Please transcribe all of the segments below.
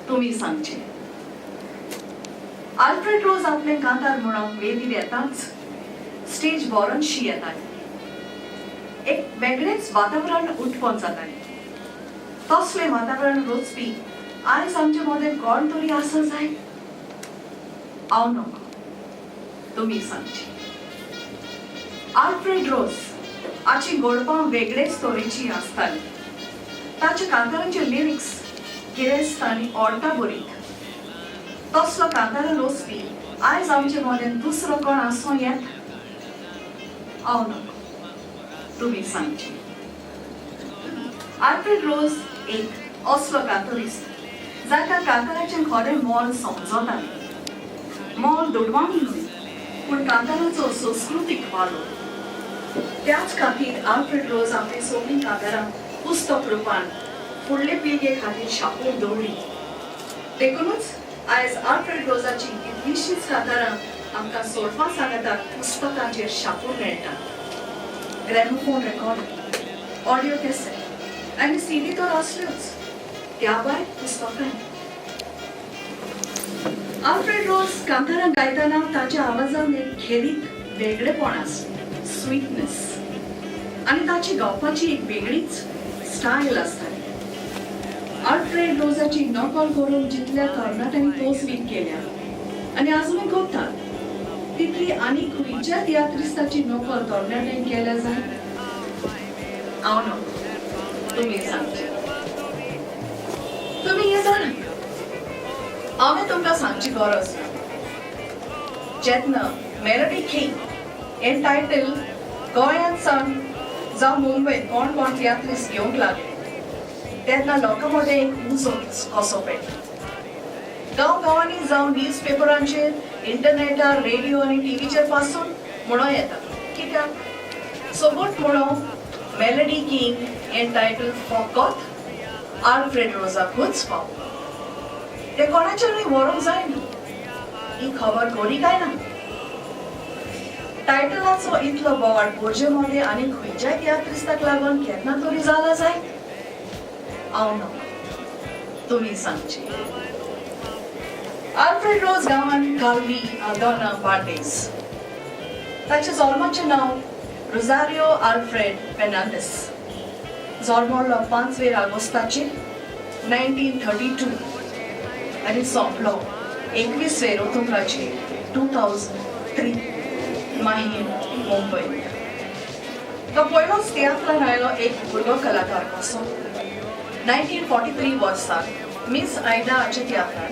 तुमी सांगचें. आल्फ्रेड रोज आपलें कांतार म्हणूंक वेदीर येताच स्टेज भरोनशी येताली. एक वेगळेंच वातावरण उत्पन्न जातालें. तसलें वातावरण रचपी आयज आमचे मदें कोण तरी आसा जाय? हांव नको, तुमी सांगचें. आल्फ्रेड रोज हाचीं गोडपां वेगळेच तरेचीं आसतालीं. ताच्या कांतारांचे लिरिक्स गिरेस्त आनी ओडटा बरीत. तसलो कांतारां रचपी आयज आमचे मदें दुसरो कोण आसूं येत? हांव नको, तुमी सांगचें. आल्फ्रेड रोज एक असलो कांतरिस्त जाका कांताराचें खरें मोल समजतालें. मोल दुडवांनी न्हय, पूण कांताराचो संस्कृतीक वालो. त्याच खातीर आल्फ्रेड रोज आपलीं सगळीं कांतारां पुस्तक रुपान फुडले पिळगे खातीर छापून दवरली. देखूनच आयज आल्फ्रेड रोजाचीं कितलींशींच कांतारां आमकां सोडपा सांगाताक पुस्तकांचेर छापून मेळटा. ग्रॅमोफोन रेकॉर्ड, ऑडियो कॅसेट आनी सीडी तर आसल्योच, त्या भायर पुस्तकांय. आल्फ्रेड रोज कांतारां गायतना ताच्या आवाजान एक खेरीत वेगळेपण आसलें, स्वीटनेस, आनी ताची गावपाची एक वेगळीच स्टायल आसताली. आल्फ्रेड रोजाची नकल करून जितल्या तरणाट्यांनी तोजवीज केल्या आनी अजुनूय करतात, तितली आनी खंयच्या तियात्रिस्ताची नकल तरणाट्यांनी केल्या जाय? हांव नको, तुमी सांगचें. तुमी हें जाणा, हांवें तुमकां सांगची गरज ना. जेन्ना मेलोडी किंग हें टायटल गोंयांत सावन जावं मुंबयत कोण कोण तियात्रिस्ट घेवंक लागले, तेन्ना लोकां मदें एक उजो कसो पेटलो. गांव गांवांनी जावं न्यूज पेपरांचेर, इंटरनेटार, रेडिओ आनी टिवीचेर पासून म्हणो येता. कित्याक सोबत म्हणो मेलडी किंग हें टायटल फकत आल्फ्रेड रोजाकूच फावता, तें कोणाच्यानूय व्हरूंक जायना. ही खबर खरी काय ना? टायटलाचो इतलो बोवाळ पोरजे मदें आनी खंयच्याय तियात्रिस्ताक लागून केन्ना तरी जाला जाय? हांव नको, तुमी सांगचें. आल्फ्रेड रोज, गांवान काल्वी, आल्दोना, बार्देस. ताचें जल्माचें नांव रोजारियो आल्फ्रेड फेर्नांदीस. जल्मलो 5वेर ऑगस्टाचेर 1932 आनी सोंपलो 21वेर ऑक्टोबराचेर 2003, माहीम, मुंबय. तो पयलोच तियात्रान आयलो एक भुरगो कलाकार कसो 1943 वर्सा मिस आयडा हाच्या तियात्रान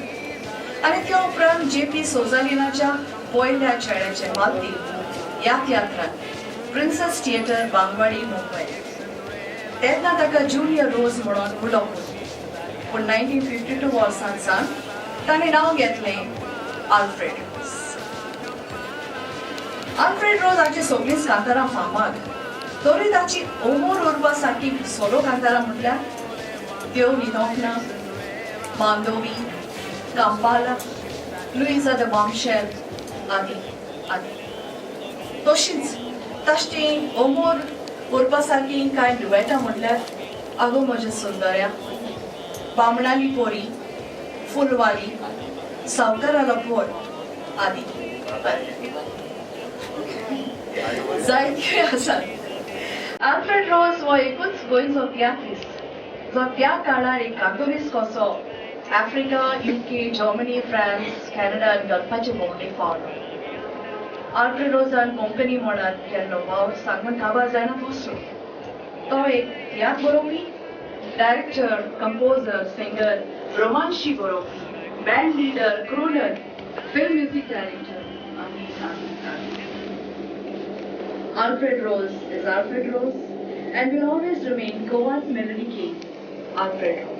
आनी त्या उपरांत जे पी सोजालिनाच्या पयल्या चेड्याचे मालती ह्या तियात्रान, प्रिन्सेस थिएटर, बांगवाडी, मुंबय. तेन्ना ताका ज्युनियर रोज म्हणून उलो करून, पूण 1952 वर्सां सावन ताणें नांव घेतलें आल्फ्रेड रोज. आल्फ्रेड रोज हाची सगळींच कांतारां फामाद, तरी ताची ओमोर उरपा सारकी सोलो कांतारां म्हटल्यार त्यो न्हिदोंक ना, Mandovi, Kampala, Luisa the bombshell आदी आदी. तशींच ताची ओमोर उरपा सारकी कांय डुवेटां म्हटल्यार आगो म्हज्या सुंदऱ्या, बामणाली पोरी, फुलवाली, सावकारालो पोर आदी आदी, जायते आसात. आल्फ्रेड रोज हो एकूच गोंयचो तियात्रिस्त जो त्या काळार एक कांतोरीस कसो Africa, UK, Germany, France, Canada आनी गल्फाचे भोंवडेक पावलो. आल्फ्रेड रोजान कोंकणी मळार केल्लो वावर सांगून काबार जायना तसलो. तो एक तियात्र बरोवपी, डायरेक्टर, कंपोजर, सिंगर, रोमांशी बरोवपी, band leader, crooner, film music director आनी आनी आनी. Alfred Rose is Alfred Rose and will always remain Goa's Melody King, Alfred Rose.